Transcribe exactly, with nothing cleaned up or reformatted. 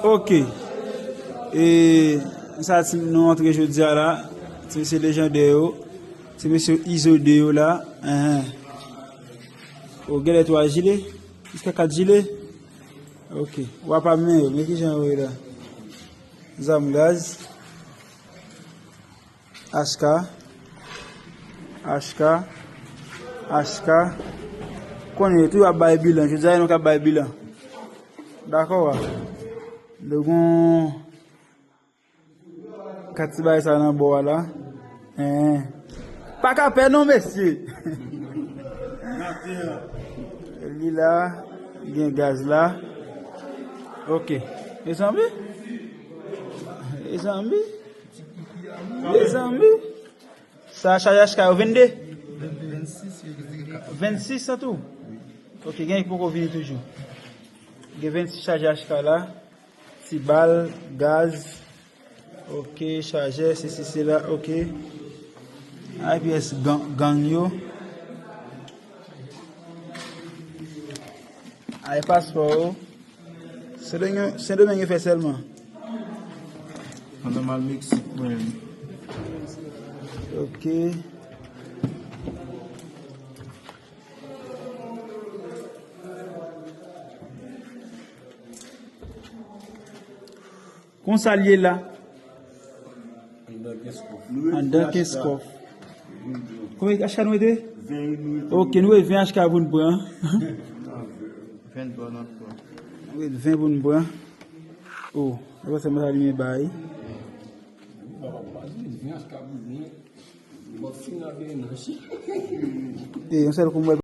Ok. E sa ti nou antre jodi a la. Ti mesye lejandè yo. Ti mesye Izo de yo la. Enhen. O, genlè twa jile. Jiska kat jile. Ok. W ap ap men yo. Men kijan yo ye la. Zam gaz. H K, H K, H K. Konnen yo tou ap bay bilan. Jodi a, nou k ap bay bilan. Dakò, wa. Nou gon kat ti bagay sa nan bò a la. Hein. Pa ka pè non, mesye. Li la, gen gaz la. Ok. Mezanmi. Mezanmi. Mezanmi. Sa chaje H K yo vennde? Vennsis an tou? Ok, gen ki poko vini toujou. Gen vennsis chaje H K la. Ti bal, gaz. Ok, chajè, sesi, sela, ok. Ay pyès gang, gang yo. Ay paspò yo. Sendomeng, Sendomeng yo fè sèlman. Mwen menm al Meksik mwen. Ok. Konsa l ye la. Anndan kenz kòf. Konbyen H K nou rete? Ok, nou rete ven H K pou n pran. Ven pou n pran. Nou rete ven pou n pran. Oh, e pa sèlman sa li men bay. E yon sèl kou m wè